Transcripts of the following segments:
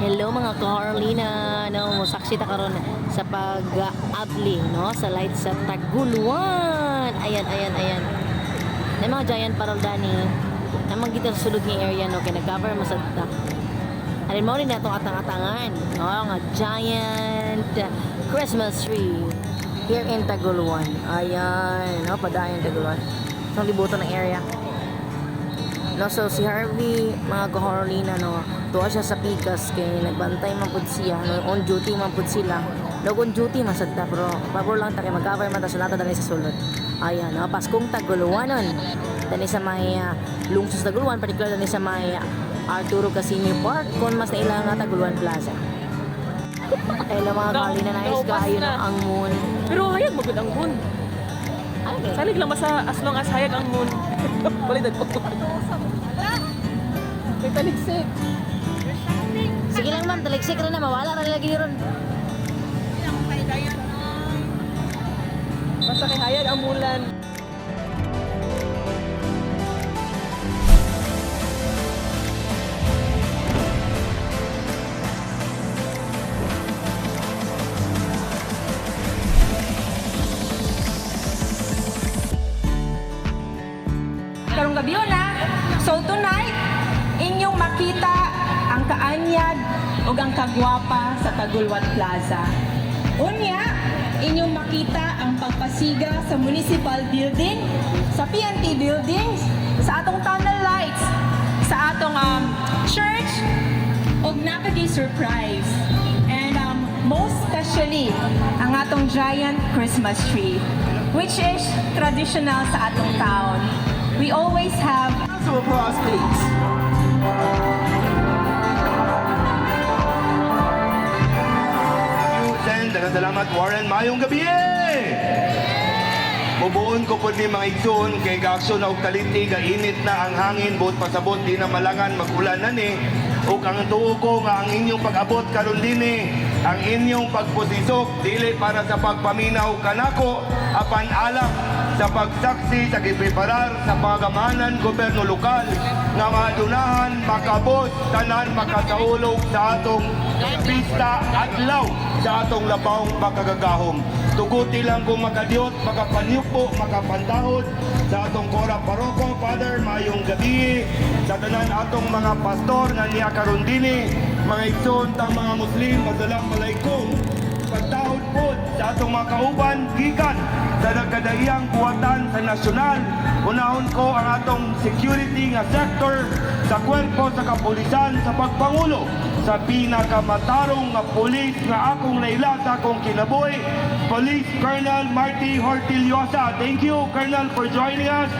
Hello, mga Carlina, no, mosaksi ta karon sa pag-abli, no, sa light sa Taguluan. Ayan, ayan, ayan. Na mga giant parol dani. Namang kita sa sulod nga area, no, kay nag-cover mo sa ta. Alin mo rin na itong atang-atangan, no, nga giant Christmas tree here in Taguluan. Ayan, no, padayon Taguluan. Itong libutan ng area. No, so si Harvey, mga kahorlina, no, tuwa siya sa pikas kay nagbantay man pud siya, no, on duty man pud sila. No, on duty man sad ta, pero pabor lang ta kay mag-cover man ta sa nata dali sa sulod. Ayan, no, Paskong Taguluanon. Dani sa may lungsod sa Taguluan, particular dani sa may Arturo Casino Park, kung mas naila nga Taguluan Plaza. Hello, mga Carlina, nice Naupas kaayo na. na ang moon. Pero hayag magud ang moon. Ano kay? Salig lang basta as long as hayag ang moon. Baliktad ko. May taligsik. Sige lang, ma'am, taligsik ra na, mawala ra lagi ron. Basta kay hayag ang bulan. Karong gabi na. So tonight, inyong makita ang kaanyag ug ang kagwapa sa Tagulwan Plaza. Unya, inyong makita ang pagpasiga sa municipal building, sa PNP buildings, sa atong tunnel lights, sa atong church, ug napagay surprise. And most especially, ang atong giant Christmas tree, which is traditional sa atong town. We always have Round of applause, please. Thank you, Sen. Daghang salamat, Warren. Maayong gabi! Mubuon ko po ni mga igsoon kay gaaksyon na og taliti, gainit na ang hangin, buot pasabot, di na malangan, magulan na ni. Ug ang tuo ko nga ang inyong pag-abot karon dinhi, ang inyong pagpusisok, dili para sa pagpaminaw kanako, apan alang sa pagsaksi sa gipreparar sa pagamanan gobyerno lokal nga madunahan makabot tanan makasaulog sa atong pista adlaw sa atong labawng makagagahom. Tuguti lang kung makadiyot, makapanyupo, makapantahod sa atong Kora Paroko, Father, mayong gabi sa tanan atong mga pastor nga niya karon dinhi, mga igsoon tang mga Muslim, masalam alaikum. Pagtahod po sa atong mga kauban gikan sa nagkadaiyang buhatan sa nasyonal. Unahon ko ang atong security nga sector sa kwerpo sa kapulisan sa pagpangulo sa pinakamatarong nga pulis nga akong naila sa akong kinabuhi, Police Colonel Marty Hortillosa. Thank you, Colonel, for joining us.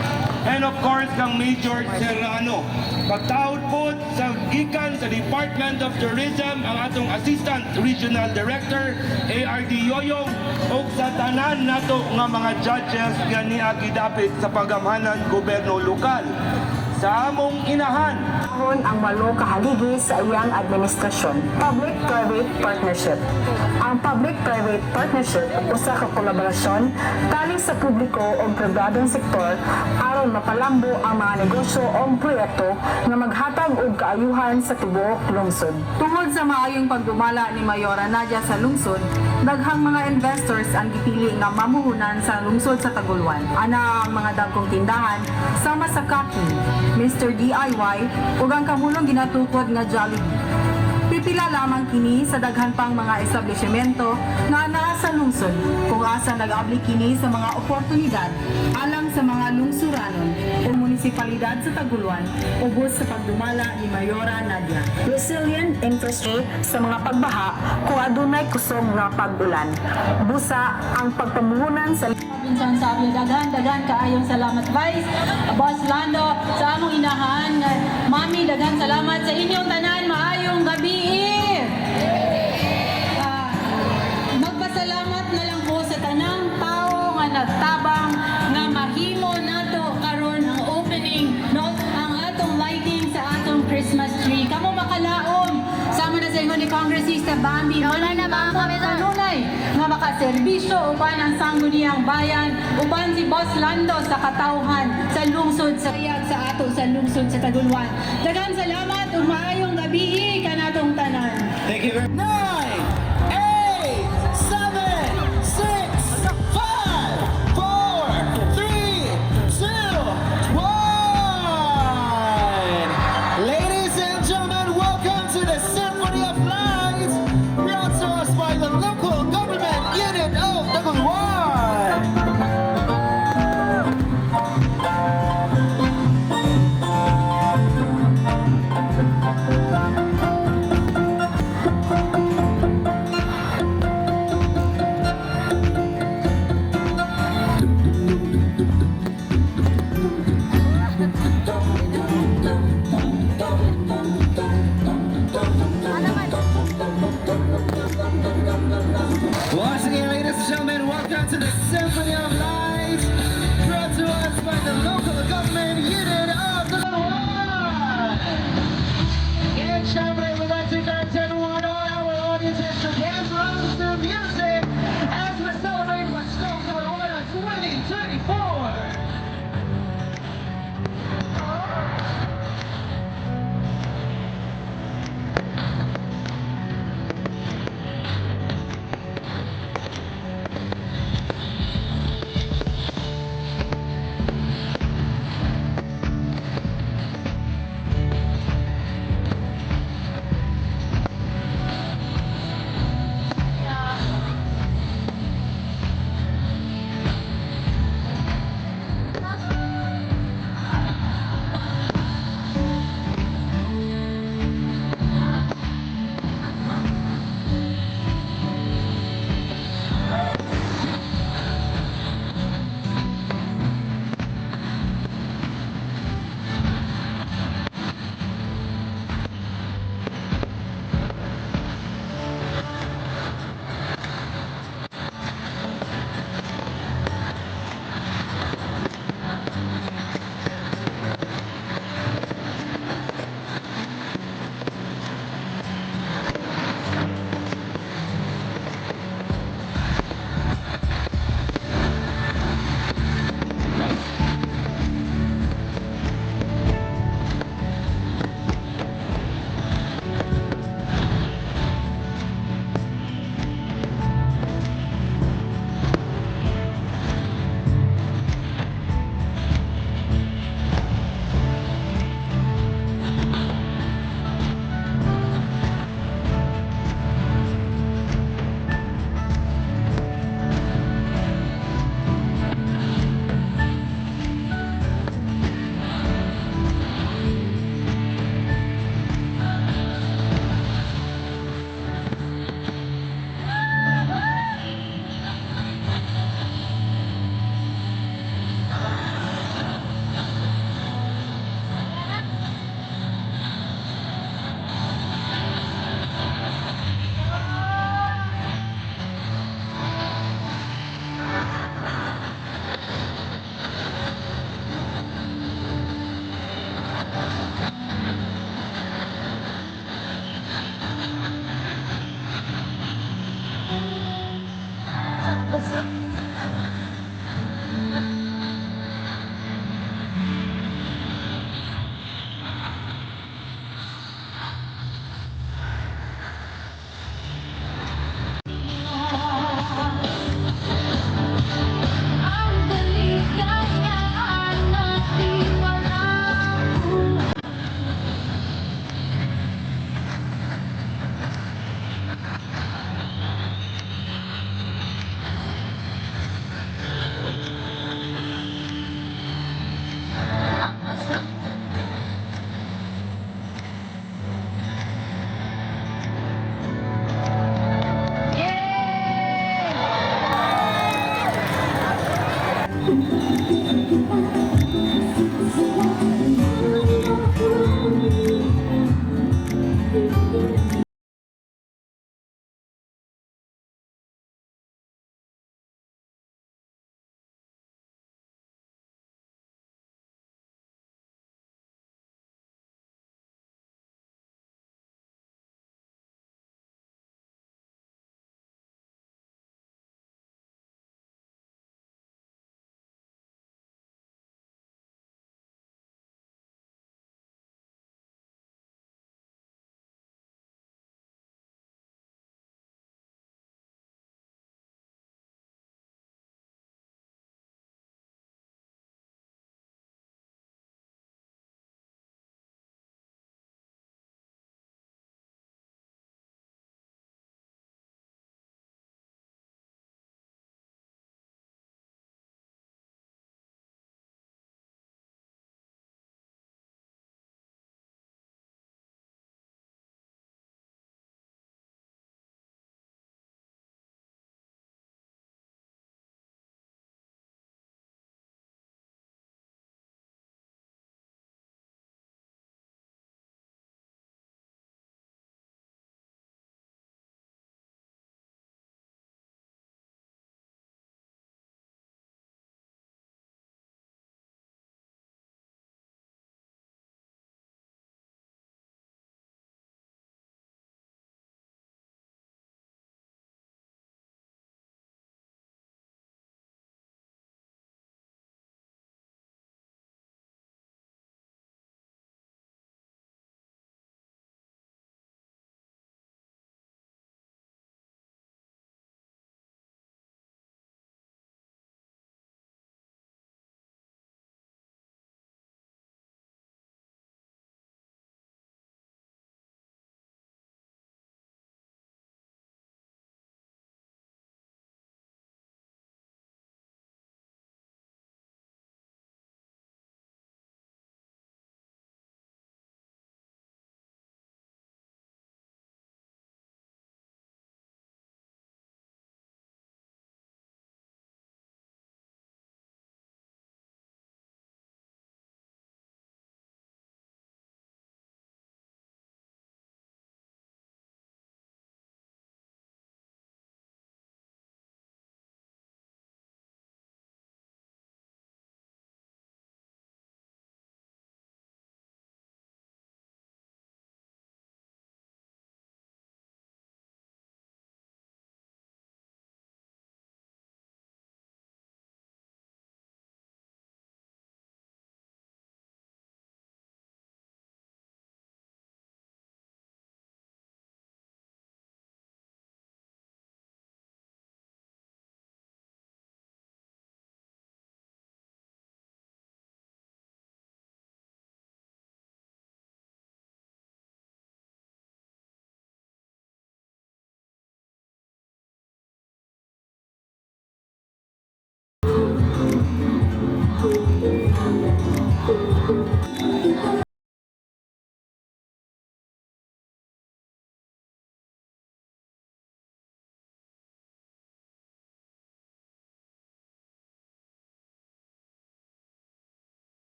And of course, kang Major Serrano. Pagtahod po sa gikan sa Department of Tourism, ang atong Assistant Regional Director, ARD Yoyong, ug sa tanan nato nga mga judges nga niagi dapit sa pagamhanan gobyerno lokal. Sa among inahan, Ahon ang walo kahaligi sa iyang administrasyon. Public-private partnership. Ang public-private partnership usa ka kolaborasyon tali sa publiko o pribadong sektor aron mapalambo ang mga negosyo o proyekto nga maghatag og kaayuhan sa tibuok lungsod. Tungod sa maayong pagdumala ni Mayora Nadia sa lungsod, daghang mga investors ang gipili nga mamuhunan sa lungsod sa Taguluan. Ana ang mga dagkong tindahan sama sa Kaki, Mr. DIY ug ang kamulong ginatukod nga Jollibee. Pipila lamang kini sa daghan pang mga establishmento nga naa sa lungsod kung asa nag-abli kini sa mga oportunidad alang sa mga lungsuranon o munisipalidad sa Taguluan ubos sa pagdumala ni Mayora Nadia. Resilient infrastructure sa mga pagbaha kung adunay kusog nga pag-ulan. Busa ang pagpamuhunan sa Pinsan sabi, daghan daghan kaayong salamat, Vice Boss Lando, sa among inahan. Mami, daghan salamat sa inyong tanan. Maayong gabi. Ah, magpasalamat na lang ko sa tanang tao nga nagtabang nga mahimo nato karon ang opening, no, ang atong lighting sa atong Christmas tree. Kamo makalaom sama na sa ingon ni Kongresista Bambi, no, Wala na, mga kamisan. kanunay nga makaserbisyo uban ang Sangguniang Bayan, uban si Boss Lando sa katawhan sa lungsod sa Yag sa ato sa lungsod sa Taguluan. Daghan salamat ug maayong gabi kanatong tanan. Thank you very. Nine, eight, seven, six, five, four, three, two, one. Ladies and gentlemen, welcome to the Symphony of Lights, brought to us by the Local Government Unit of Taguluan. Once again, ladies and gentlemen, welcome to the Symphony of Lights, brought to us by the Local Government Unit of Taguluan. And syempre, we'd like to encourage everyone, all our audiences, to dance along to the music as we celebrate Paskong Taguluan 2024.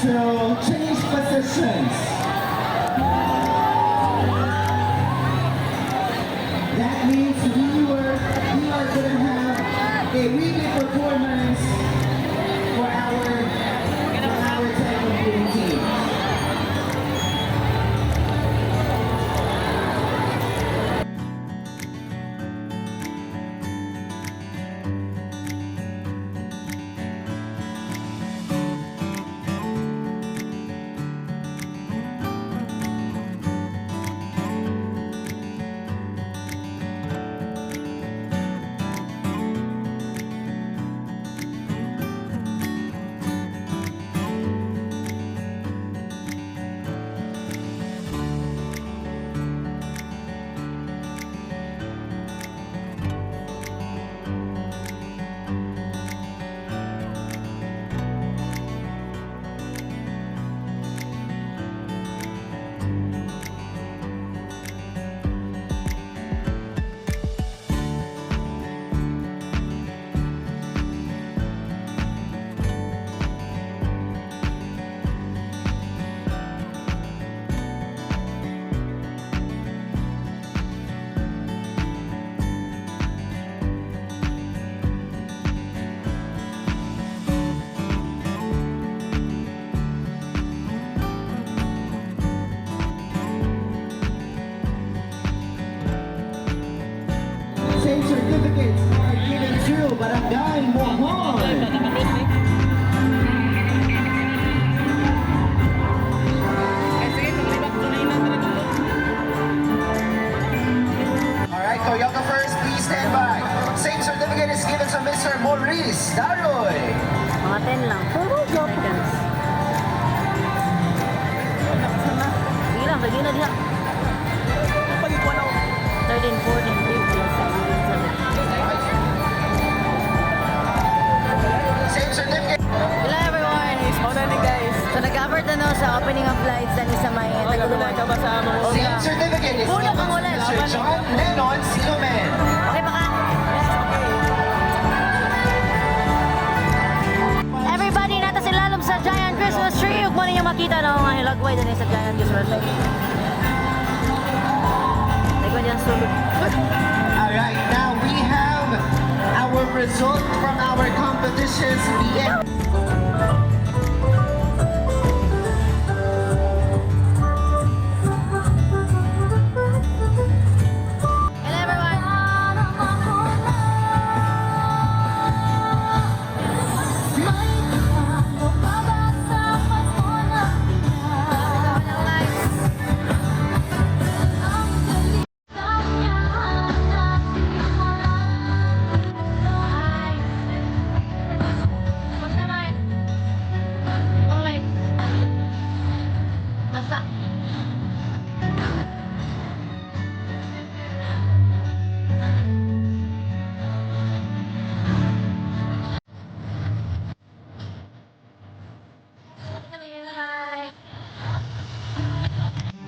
to change positions. That means we are gonna have a relay performance for our tech computing team. Same certificates are given to Barangay Mohon. All right, choreographers, please stand by. Same certificate is given to Mr. Maurice Daroy. Mga 10 lang. Seconds. Sige lang, sige na diha. 13, 14, 15, 16, Same certificate. 17. Hello everyone! Oh, na ni guys. So nag-cover na no sa opening of lights dani sa may Oh, gabi na Taguluan. ka ba sa amo? Same certificate is Puno given kang to ulan. Mr. John Lennon Silomen. Okay pa ka? Everybody, nata sa ilalom sa Giant Christmas Tree. Huwag mo ninyo makita no, nga hilagway dani sa Giant Christmas Tree. Nagwan niya sulod. All right, now we have our result from our competitions. The